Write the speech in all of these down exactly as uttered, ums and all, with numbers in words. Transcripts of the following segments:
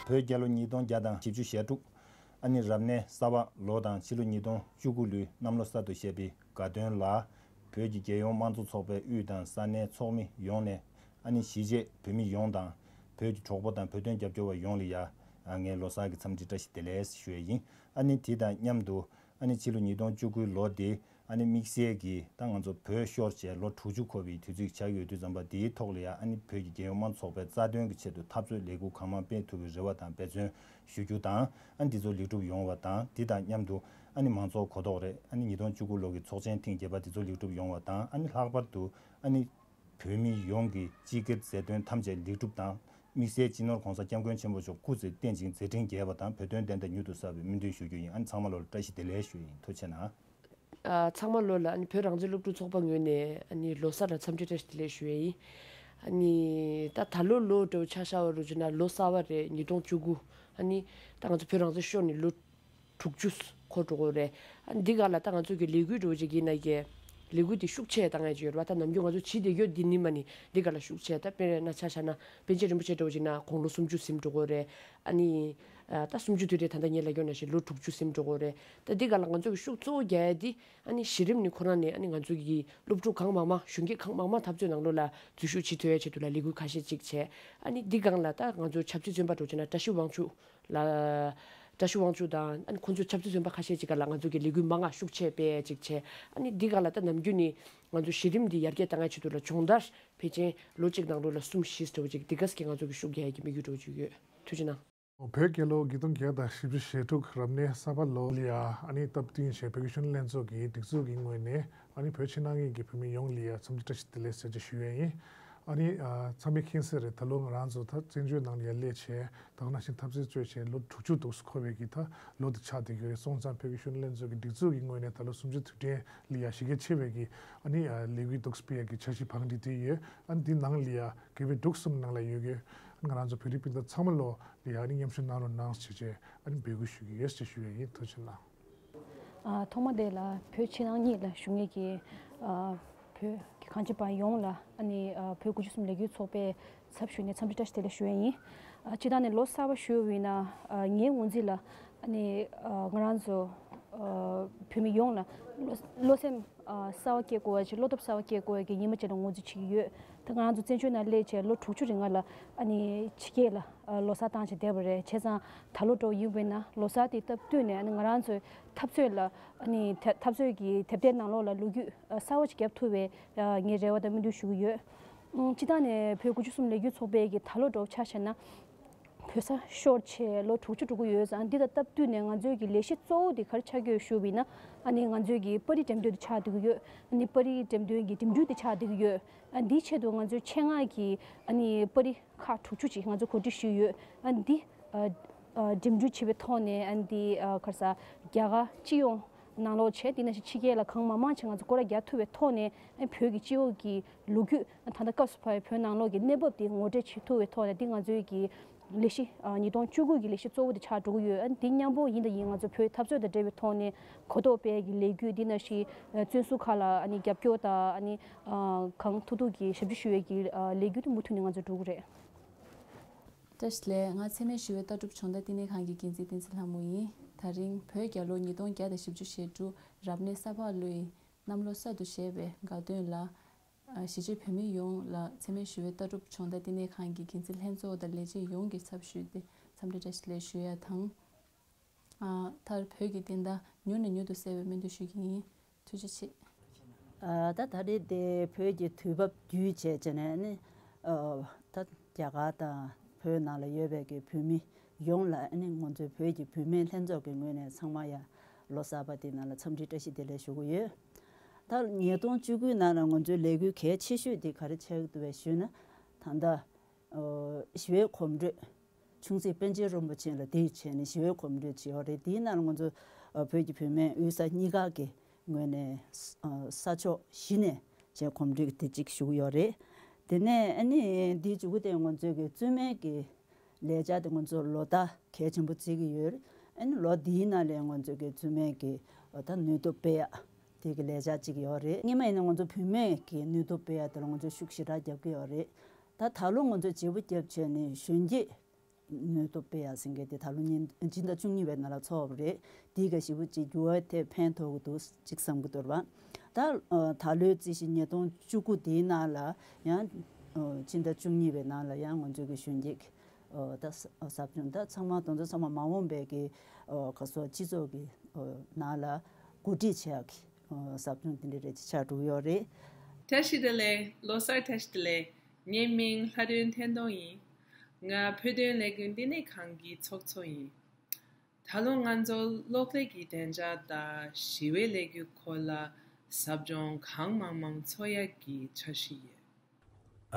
བོད་རྒྱལ་ལོ་ཉིས་སྟོང་བརྒྱ་དང་བཞི་བཅུ་ཞེ་དྲུག་ཨ་ནི་རབ་གནས་གསར་པ་ལོ་དང་ཕྱི་ལོ་ཉིས་སྟོང་བཅུ་དགུ་ལོའི་གནམ་ལོ་གསར་དུ་བཞད་པའི་དགའ་སྟོན་ལ། བོད་ཀྱི་རྒྱལ་ཡོངས་དམངས་གཙོ་ཚོགས་པའི་དབུས་དང་ས་གནས་ཚོགས་མི་ཡོངས་ནས། ཨ་ནི་གཞིས་བྱེས་བོད་མི་ཡོངས་དང་། བོད་ཀྱི་གྲོགས་པོ་དང་བོད་དོན་རྒྱབ་སྐྱོར་བ་ཡོངས་ལ་ཡ། ངས་ལོ་གསར་གྱི་འཚམས་འདྲི་བཀྲ་ཤིས་བདེ་ལེགས་ཞུ་ཡས་ཡིན། ཨ་ནི་དེ་དང་མཉམ་དུ། ཨ་ནི་ཕྱི་ལོ་ཉིས་སྟོང་བཅུ་དགུའི་ལོ་འདི། ཨ་ནི་དམིགས་བསལ་གྱིས་ད་ང་ཚོ་བོད་ཤོར་བྱས་ལོ་དྲུག་ཅུ་འཁོར་བའི་དུས་ཚིགས་ཆགས་ཡོད་དུས་ཙམ་པ་འདིའི་ཐོག་ལ་ཡ། ཨ་ནི་བོད་ཀྱི་རྒྱལ་ཡོངས་དམངས་གཙོ་ཚོགས་པའི་རྩ་དོན་གྱི་ཆེད་དུ་འཐབ་རྩོད་ལས་འགུལ་གང་མང་སྤེལ་ཐུབ་པའི་རེ་བ་དང་འབད་བརྩོན་ཞུ་རྒྱུ་དང་། ཨ་ནི་འདི་ཚོ་ལེགས་གྲུབ་ཡོང་བ་དང་། འདི་དང་མཉམ་དུ། ཨ་ནི་མང་ཚོགས་གོ་རྟོགས་རེད། ཨ་ནི་ཉིས་སྟོང་བཅུ་དགུ་ལོ་གི་ཚོགས་ཆེན་ཐེངས་བརྒྱད་པ་འདི་ཚོ་ལེགས་གྲུབ་ཡོང་བ་དང་། ཨ་ནི་ལྷག་པར་དུ། ཨ་ནི། བོད་མི་ཡོངས་ཀྱི་སྤྱི་སྒེར་མཛད་དོན་ཐམས་ཅད་ལེགས་གྲུབ་དང་། དམིགས་བསལ་སྤྱི་ནོར་༸གོང་ས་༸སྐྱབས་མགོན་ཆེན་པོ་མཆོག་སྐུ་ཚེ་བརྟན་ཅིང་མཛད་འཕྲིན་རྒྱས་པ་དང་། བོད་དོན་བདེན་མཐའ་མྱུར་དུ་གསལ་བའི་སྨོན་འདུན་ཞུ་རྒྱུ་ཡིན། ཨ་ནི་ཚང་མ་ལོ་ལ་བཀྲ་ཤིས་བདེ་ལེགས་ཞུ་ཡིན། ཐུགས་རྗེ་གནང་། ཨ། ཚང་མ་ལོ་ལ་ཨ་ནི་བོད་རང་བཙན་སློབ་ཕྲུག་ཚོགས་པ་ངོས་ནས་ཨ་ནི་ལོ་གསར་ལ་འཚམས་འདྲི་བཀྲ་ཤིས་བདེ་ལེགས་ཞུ་ཡས་ཡིན། ཨ་ནི་ད་ད་ལོ་ལོ་འདྲ་བོ་ཆ་བཞག་པ་རུ་བྱས་ན་ལོ་གསར་པ་རེད། ཉིས་སྟོང་བཅུ་དགུ། ཨ་ནི་ད་ང་ཚོ་བོད་རང་བཙན་ཤོར་ནས་ལོ་དྲུག་ཅུ་འཁོར་འགྲོ་གི་རེད། ཨ་ནི་འདི་ག་ལ་ད་ང་ཚོ་གི་ལས་འགུལ་འདྲ་བོ་ཅིག་ཡིན་ན་ཀྱེ། ལས་འགུལ་འདི་ཤུགས་ཆེ་བཏང་ཡ་ཅིག་ཡོད་རེད་པ། ད་ནམ་རྒྱུན་ང་ཚོ་བྱེད་བསྡད་ཡོད་འདི་ནི་མ་ནི་འདི་ག་ལ་ཤུགས་ཆེ། ད་དཔེར་ན་ཆ་བཞག་ན་པཎ་ཆེན་རིན་པོ་ཆེ་འདྲ་བོ་ཅིག་ན་དགུང་ལོ་སུམ་ཅུ་ཟིན་འགྲོ་གི་རེད། ཨ་ནི། ཨ། ད་སུམ་ཅུ་དུས་དེ་ད་ལྟ་ངས་ལབ་ཡོང་ན་བཞིན་ལོ་དྲུག་ཅུ་ཟིན་འགྲོ་གི་རེད། ད་འདི་ག་ལ་ང་ཚོ་གི་ཤུགས་གཙོ་བོ་རྒྱག་ཡ་འདི། ཨ་ནི་གཞི་རིམ་ནས་ཁོ་རང་ནས་ཨ་ནི་ང་ཚོ་གི་སློབ་ཕྲུག་གང་མང་མང་གཞོན་སྐྱེས་གང་མང་མང་འཐབ་རྩོད་ནང་ལོགས་ལ་འཛུལ་ཞུགས་བྱེད་ཐུབ་ཡ་ཆེད་དུ་ལ་ལས་འགུལ་ཁ་ཤས་ཅིག་བྱས། ཨ་ནི་འདི་སྒང་ལ་ད་ང་ཚོ་ཆབ་སྲིད་བཙོན་པ་འདྲ་བོ་ཅིག་ན་བཀྲ་ཤིས་དབང་ཕྱུག་ལ། བཀྲ་ཤིས་དབང་ཕྱུག་དང་ཨ་ནི་ཁོང་ཚོའི་ཆབ་སྲིད་བཙོན་པ་ཁ་ཤས་ཅིག་ག་ལ་ང་ཚོ་གི་ལས་འགུལ་མང་ང་ཤུགས་ཆེ་སྤེལ་ཡ་ཅིག་བྱས། ཨ་ནི་འདི་ག་ལ་ད་ནམ་རྒྱུན་ནས་ང་ཚོ་གཞི་རིམ་འདི་ཡར་རྒྱས་བཏང་ཡ་ཆེད་དུ་ལ་སྦྱོང་བརྡར་ཕལ་ཆེར་ལོ་གཅིག་ནང་ལོགས་ལ་གསུམ་བཞི་འདྲ་བོ་ཅིག་འདི་ག་ས་གི་ང་ཚོ་གི་ཤུགས་རྒྱག་ཡ་གི་དམིགས་ཡུལ་འདྲ་བོ་ཅིག་ཡོད། ཐུགས་རྗེ་གནང་། བོད་རྒྱལ་ལོ་ཉིས་སྟོང་བརྒྱ་དང་བཞི་བཅུ་ཞེ་དྲུག་རབ་གནས་གསར་པ་ལོ་ལ་ཡ། ཨ་ནི་སྟབས་བསྟུན་བྱས་བོད་ཀྱི་གཞོན་ནུ་ལྷན་ཚོགས་ཀྱི་སྒྲིག་འཛུགས་ཀྱི་ངོས་ནས་ཨ་ནི་བོད་ཕྱི་ནང་གཉིས་ཀྱི་བོད་མི་ཡོངས་ལ་ཡ་འཚམས་འདྲི་བཀྲ་ཤིས་བདེ་ལེགས་ཟེར་ཅིག་ཞུ་ཡས་ཡིན། ཨ་ནི། ཨ། ཚང་མས་མཁྱེན་གསལ་རེད། ད་ལོ་ང་རང་ཚོ་ད་བཙན་བྱོལ་ནང་ལ་ཡ་སླེབས་བྱས་ད་ག་ནང་བཞིན་འཐབ་རྩོད་རྩོད་བྱས་ལོ་དྲུག་ཅུ་འདུག་སེ་འཁོར་བའི་གི་ད་ལོ་དེ་ཆགས་བསྡད་ཀྱི་ཡོད་རེད། སོང་ཙང་བོད་ཀྱི་གཞོན་ནུ་ལྷན་ཚོགས་ཀྱི་སྒྲིག་འཛུགས་ཀྱི་ངོས་ནས་ད་ལོ་སུམ་ཅུ་དུས་དྲན་ལ་ཡ་གཞི་རྒྱ་ཆེ་བའི་གི་ཨ་ནི་ལས་འགུལ་འདུག་སེ་སྤེལ་ཡ་གི་འཆར་གཞི་བང་སྒྲིག་བསྡད་ཡོད། ཨ་ནི་འདི་ནང་ལ་ཡ་དགེ་བའི་འབྲུག་གསུམ་ནང་ལ་ཡོད་ཀྱི་ང་རང་ཚོ་བོད་རིགས་སྤུན་ཟླ་ཚང་མ་ལོ་ལ་ཡ་ཨ་ནི་མཉམ་ཞུགས་གནང་རོགས་གནང་ཞེས་བྱས་ཨ་ནི་འབོད་སྐུལ་ཞུ་གི་ཡོད་ཅེས་ཞུ་ཡ་ཡིན། ཐུགས་རྗེ་གནང་། ཨ། ཐོག་མ་དེ་ལ་བོད་ཕྱི་ནང་གཉིས་ལ་བཞུགས་མཁན་གྱི་ཨ་བོད་ཀྱི་གངས་ཅན་པ་ཡོངས་ལ་ཨ་ནི་ཨ་བོད་དགུ་བཅུ་གསུམ་ལས་འགུལ་ཚོགས་པའི་ཚབ་ཞུས་ནས་འཚམས་འདྲི་བཀྲ་ཤིས་བདེ་ལེགས་ཞུ་ཡ་ཡིན། ཨ། སྤྱིར་བཏང་ནས་ལོ་གསར་པ་ཞུ་བ་ཡིན་ན་ཨ་ངའི་ངོས་འཛིན་ལ་ཨ་ནི་ཨ་ང་རང་ཚོ་ཨ་བོད་མི་ཡོངས་ལ་བློ་བློ་སེམས་ཨ་གསར་པ་སྐྱེ་དགོས་པ་ཅིག་བློ་སྟོབས་གསར་པ་སྐྱེ་དགོས་པའི་གི་ཉི་མ་ཅིག་ལ་ངོས་འཛིན་བྱེད་ཀྱི་ཡོད། ད་ང་རང་ཚོ་བཙན་བྱོལ་ནང་སླེབས་བྱས་ལོ་དྲུག་ཅུ་རིང་ལ་ཨ་ནི་ཕྱི་རྒྱལ་ལ་ཨ་ལོ་གསར་བཏང་བྱས་བསྡད་པ་རེད། བྱས་ཙང་ད་ལོ་འདྲ་བོ་ཡིན་པ་ཡིན་ན་ལོ་གསར་དེ་སྟབས་བསྟུན་ནས་ཨ་ནི་ང་རང་ཚོའི་འཐབ་རྩོད་ལ་ཨ་ནི་ད་འཐབ་རྩོད་ཀྱི་དེབ་ཐེར་ནང་ལོགས་ལ་ལོ་རྒྱུས་ཨ་གསར་པ་ཅིག་བརྒྱབ་ཐུབ་པའི་ཨ་ངས་རེ་བ་དང་སྨོན་འདུན་ཞུ་གི་ཡོད། ཨ། སྤྱིར་བཏང་ནས་བོད་དགུ་བཅུ་གསུམ་ལས་འགུལ་ཚོགས་པའི་གི་ད་ལོ་འདྲ་བོ་ཆ་བཞག་ན། བོད་ས་ཤོར་བྱས་ལོ་དྲུག་ཅུ་འགྲོ་གི་ཡོད་ཙང་འདི་དང་སྟབས་བསྟུན་ནས་ང་ཚོའི་གི་ལས་གཞི་གཙོ་བོ་དེ་ག་རེ་ཆགས་ཀྱི་ཡོད་ཞུ་བ་ཡིན་ན། ཨ་ནི་ང་ཚོའི་གི་པར་རིས་འགྲེམས་སྟོན་དེ་ཆགས་བསྡད་ཀྱི་ཡོད། ཨ་ནི་པར་རིས་འགྲེམས་སྟོན་གྱི་འགྲིམ་འགྲུལ་དེ་ཆགས་བསྡད་ཀྱི་ཡོད། ཨ། འདིའི་ཆེད་དུ་ང་ཚོའི་ཆེད་མངགས་ཀྱི་ཨ་ནི་པར་རིས་ཁག་དྲུག་ཅུ་ཅིག་ང་ཚོ་གོ་སྒྲིག་ཞུས་ཡོད། ཨ། འདི་ཨ་ཨ་འགྲིམ་འགྲུལ་བྱེད་པའི་ཐོག་ནས་ཨ་ནི་འདི་ཨ་ག་རེ་ཟ་རྒྱ་གར་སྤྱི་ཡོངས་ནང་ལོགས་བྱས། དེ་ནང་བཞིན་ཕྱི་རྒྱལ་ལ་གང་མང་མང་ཅིག་ང་ཚོ་སྐོར་ར་རྒྱག་ཐུབ་པའི་ཐོག་ནས་ཨ་ནི་བོད་ཀྱི་སྤྱི་ཡོངས་ཀྱི་ལོ་རྒྱུས། ད་ལྟ་སྐབས་སུ་བབས་པའི་བོད་ནང་ལོགས་ཀྱི་གནས་བབ་དེ་ངོ་སྤྲོད་བྱེད་ཐུབ་པའི་ཐོག་ནས་འདི་ང་ཚོའི་གི་ལས་གཞི་ཨ་ཉིས་སྟོང་བཅུ་དགུ་གི་ལས་གཞི་གཙོ་བོ་དེ་ཆགས་འགྲོ་གི་ཡོད། ཨ་ནི་དེ་མཉམ་པོ་ཡིན་དང་ཡིན་ང་ཚོ་བོད་འཐབ་རྩོད་དང་འབྲེལ་བའི་ཐོག་ནས་གོ་རྟོགས་སྤེལ་གྱི་ལས་འགུལ། འདི་ནང་བཞིན་ཨ་བཙོན་ཟུར་ཁག་ལ་ཨ་ནི་རྒྱབ་སྐྱོར་དང་ཨ་ནི་ཨ་གང་ཐུབ་ཐུབ་ཀྱི་ཞབས་ཕྱི་ཞུ་ཡས་ཀྱི་ཨ་ལས་འགུལ་དེ་མུ་མཐུད་ནས་ང་ཚོ་འགྲོ་གི་རེད། བཀྲ་ཤིས་བདེ་ལེགས། ང་འཚེ་མེད་ཞི་བའི་ལྟ་གྲུབ་སྦྱོང་བརྡར་བསྟི་གནས་ཁང་གི་འགན་འཛིན་བསྟན་འཛིན་ལྷ་མོ་ཡིན། ད་རིང་བོད་རྒྱལ་ལོ་ཉིས་སྟོང་བརྒྱ་དང་བཞི་བཅུ་ཞེ་དྲུག་རབ་གནས་ས་ཕག་ལོའི་གནམ་ལོ་གསར་དུ་བཞད་པའི་དགའ་སྟོན་ལ། ཨ། གཞིས་བྱེས་བོད་མི་ཡོངས་ལ་འཚེ་མེད་ཞི་བའི་ལྟ་གྲུབ་སྦྱོང་བརྡར་བསྟི་གནས་ཁང་གི་འགན་འཛིན་ལྷན་ཚོགས་དང་ལས་བྱེད་ཡོངས་ཀྱི་ཚབ་ཞུས་ཏེ་འཚམས་འདྲི་བཀྲ་ཤིས་བདེ་ལེགས་ཞུ་ཡ་དང་། ཨ། མཐར་བོད་ཀྱི་བདེན་མཐའ་མྱུར་ནས་མྱུར་དུ་གསལ་བའི་སྨོན་འདུན་ཞུ་གི་ཡིན། ཐུགས་རྗེ་ཆེ། ཨ། ད་ད་རེས་དེ་བོད་ཀྱི་དུས་བབ་བརྒྱུད་བྱས་བྱས་ནས་ནི། ཨ། ད་རྒྱ་གར་དང་བོད་ནང་ལ་ཡོད་པའི་གི་བོད་མི་ཡོངས་ལ་ནི་ང་ཚོའི་བོད་ཀྱི་བུད་མེད་ལྷན་ཚོགས་ཀྱི་ངོས་ནས་ཚང་མ་ཡ་ལོ་གསར་པ་དེ་ནང་ལ་འཚམས་འདྲི་བཀྲ་ཤིས་བདེ་ལེགས་ཞུ་གི་ཡོད། ད་ཉིས་སྟོང་བཅུ་དགུའི་ནང་ལ་ང་ཚོའི་ལས་འགུལ་གལ་ཆེ་ཤོས་དེ་ག་རེ་ཆགས་འདུག་པས་ཞུས་ན། ད་ལྟ་ཨོ་ཞི་བའི་གོམ་བགྲོད། ཆུང་སྲིད་པཎ་ཆེན་རིན་པོ་ཆེ་ལ་དེ་བྱས་ནས་ཞི་བའི་གོམ་བགྲོད་བྱས་ཡོད་རེད། དེའི་ནང་ལ་ང་ཚོ་ཨ་བོད་ཀྱི་བུད་མེད་དབུས་ས་གཉིས་ཀ་གི་ངོས་ནས་ཨ་ས་ཕྱོགས་བཞི་ནས་བྱས་གོམ་བགྲོད་དེ་གཅིག་ཞུགས་ཡོད་རེད། དེ་ནས་ཨ་ནི་འདིའི་མཇུག་གུ་དེ་ང་ཚོའི་གི་བཙུན་མའི་གི་ལས་འཆར་དེ་ང་ཚོ་ལོ་ལྟར་གལ་ཆེན་པོ་བརྩི་གི་ཡོད་རེད། ཨ་ནི་ལོ་འདིའི་ནང་ལ་ང་ཚོའི་གི་བཙུན་མའི་གི་ཨ་ད་ནུས་སྟོབས་སྤེལ་ཡག་དེ་གི་ལས་འཆར་གཅིག་ཡོད་རེད། སྔོན་མ་ཡིན་ན་ང་ཚོ་བུད་མེད་ཀྱི་ནུས་སྟོབས་སྤེལ་ཡག་དེ་ལ་ང་ཚོ་ཤུགས་ཞེ་དྲག་རྒྱབ་ཀྱི་ཡོད་རེད། ད་ད་ལོ་ང་ཚོ་བརྗེ་པོ་བརྒྱབ་བྱས་ནས་གཞོན་སྐྱེས་ ནུས་སྟོབས་སྤེལ་ཡག་ཟེར་མཁན་དེ་ད་ལོ་ཉིན་སྤྱི་ཟླ་བཅུ་གཉིས་པའི་ནང་ལ་ཚོགས་པ་རེད། དེའི་ག་ཞེ་པོ་ཅིག་འགྱུར་བ་ཐེབས་ཕན་ཐོགས་ཀྱི་འདུག་ཅིག་བསམ་གྱི་འདུག་ར་བ། ད་ཨ་ད་ལོའི་རྩིས་གཞི་ཉིས་སྟོང་བཅུ་དགུ་དེའི་ནང་ལ་ཡང་ཨ་སྤྱི་ཟླ་བཅུ་གཉིས་པའི་ནང་ལ་ཡང་ང་ཚོའི་གི་གཞོན་སྐྱེས་ཨ་ད་ཟབ་སྦྱོང་ད་ཚང་མ་དེ་ཚོ་ཚང་མ་མ་འོངས་པའི་གི་ཨ་ག་སོ་སྤྱི་ཚོགས་ཀྱི་ཨ་ནང་ལ་གོ་སྒྲིག་བྱེད་ཡག་གི་ཨ་ཟབ་སྦྱོང་དེ་འདྲ་རེ་ཅིག་ཆགས་འགྲོ་གི་ཡོད་རེད། བཀྲ་ཤིས་བདེ་ལེགས། ལོ་གསར་བཀྲ་ཤིས་བདེ་ལེགས། ངའི་མིང་ལྷ་སྒྲོན་ཐན་ཏོང་ཡིན། ང་བོད་དོན་ལས་འགུལ་བསྟི་གནས་ཁང་གི་ཚོགས་གཙོ་ཡིན། ད་ལོ་ང་ཚོ་གློག་ཀླད་ཀྱི་བདེ་འཇགས་དང་ཞི་བའི་ལས་འགུལ་སྐོར་ལ་ཟབ་སྦྱོང་གང་མང་མང་འཚོགས་ཡག་གི་འཆར་གཞི་ཡོད།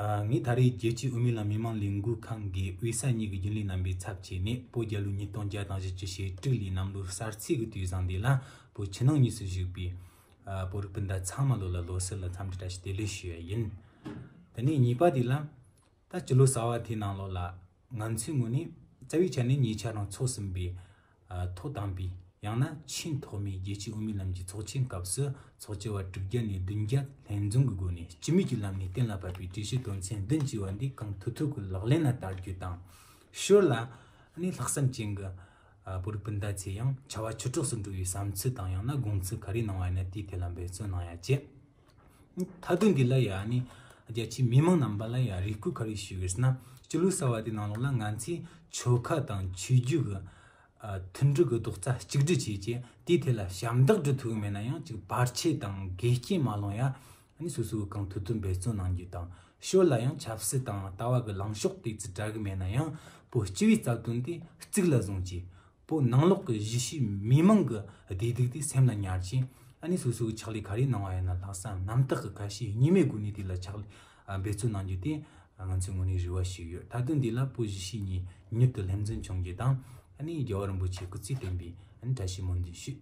ཨ། ངས་ད་རེས་རྒྱལ་སྤྱིའི་དབུ་མའི་ལམ་མི་མང་ལས་འགུལ་ཁང་གི་དབུས་ས་གཉིས་ཀྱི་རྒྱུན་ལས་རྣམ་པའི་ཚབ་བྱས་ནས་བོད་རྒྱལ་ལོ་ཉིས་སྟོང་བརྒྱ་དང་བཞི་བཅུ་ཞེ་དྲུག་ལོའི་གནམ་ལོ་གསར་ཚེས་ཀྱི་དུས་བཟང་འདི་ལ་བོད་ཕྱི་ནང་གཉིས་སུ་བཞུགས་པའི་ཨ་བོད་རིགས་སྤུན་ཟླ་ཚང་མ་ལོ་ལ་ལོ་གསར་ལ་འཚམས་འདྲི་བཀྲ་ཤིས་བདེ་ལེགས་ཞུ་ཡ་ཡིན། དེ་ནས་གཉིས་པ་དེ་ལ། ད་སྤྱི་ལོ་གསར་བ་དེའི་ནང་ལོགས་ལ་ང་ཚོའི་ངོས་ནས་རྩ་བའི་ཆ་ནས་ཉེ་ཆར་རང་ཚོགས་ཟིན་པའི་ཨ་ཐོག་དང་པའི་ཡང་ན་ཆེས་ཐོག་མའི་རྒྱལ་སྤྱིའི་དབུ་མའི་ལམ་གྱི་ཚོགས་ཆེན་སྐབས་སུ་ཚོགས་བཅར་བ་དྲུག་བརྒྱ་ནས་བདུན་བརྒྱ་ལྷན་འཛོམས་ཀྱི་སྒོ་ནས་སྤྱི་མོས་ཀྱི་ལམ་ནས་གཏན་ལ་ཕབ་པའི་གྲོས་གཞི་དོན་ཚན་བདུན་ཅེས་པ་འདི་གང་ཐུབ་ཐུབ་ཀྱིས་ལག་ལེན་ལ་བསྟར་རྒྱུ་དང་། ཞོར་ལ་ནི་ལྷག་བསམ་ཅན་གྱི་ཨ་བོད་རིགས་སྤུན་ཟླ་ཚོས་ཡང་བྱ་བ་ཆོས་གྲོགས་སུ་འགྲོ་བའི་བསམ་ཚུལ་དང་ཡང་ན་དགོངས་ཚུལ་ག་རེ་གནང་བ་ཡིན་ན་དེའི་ཐད་ལ་འབད་བརྩོན་གནང་ཡ་བྱས། མཐའ་དོན་འདི་ལ་ཡང་ནི་རྒྱ་ཆེའི་མི་མང་རྣམ་པ་ལ་ཡང་རེ་སྐུལ་ག་རེ་ཞུ་གི་ཟེར་ན། སྤྱི་ལོ་གསར་བ་དེའི་ནང་ལོགས་ལ་ང་ཚོས་ཆོལ་ཁ་དང་ཆོས་བརྒྱུད་ཀྱི་ཨ་མཐུན་སྒྲིལ་གྱི་རྡོག་རྩ་གཅིག་སྒྲིལ་བྱས་རྗེས་དེའི་ཐད་ལ་ཞབས་འདེགས་སྒྲུབ་ཐུབ་ཀྱི་མེད་ན་ཡང་ཅིག་བར་ཆད་དང་འགལ་རྐྱེན་མ་སློང་ཡ་ནི་སོ་སོ་གི་གང་ཐུབ་ཐུབ་འབད་བརྩོན་གནང་རྒྱུ་དང་། ཞོར་ལ་ཡང་ཆབ་སྲིད་དང་ལྟ་བ་གི་ལངས་ཕྱོགས་དེ་ཙི་དྲག་གི་མེད་ན་ཡང་བོད་སྤྱི་པའི་རྩ་དོན་དེ་གཙིགས་ལ་བཟུང་རྗེས། བོད་ནང་ལོགས་ཀྱི་གཞིས་བྱེས་མི་མང་གི་བདེ་སྡུག་དེ་སེམས་ལ་ཉར་ཅིང་། ཨ་ནི་སོ་སོ་གི་ཕྱག་ལས་ག་རེ་གནང་བ་ཡིན་ན་ལྷག་བསམ་རྣམ་དག་གི་ཁ་ཞེ་གཉིས་མེད་སྒོ་ནས་དེ་ལ་ཕྱག་ལས་ཨ་འབད་བརྩོན་གནང་རྒྱུ་དེ་ང་ཚོའི་ངོས་ནས་རེ་བ་ཞུས་ཡོད། མཐའ་དོན་འདི་ལ་བོད་གཞིས་བྱེས་གཉིས་མྱུར་དུ་ལྷན་འཛོམས་བྱུང་རྒྱུ་དང་། ཨ་ནི་རྒྱལ་བ་རིན་པོ་ཆེའི་སྐུ་ཚེ་བརྟན་པའི་ཨ་ནི་བཀྲ་ཤིས་སྨོན་འདུན་ཞུ།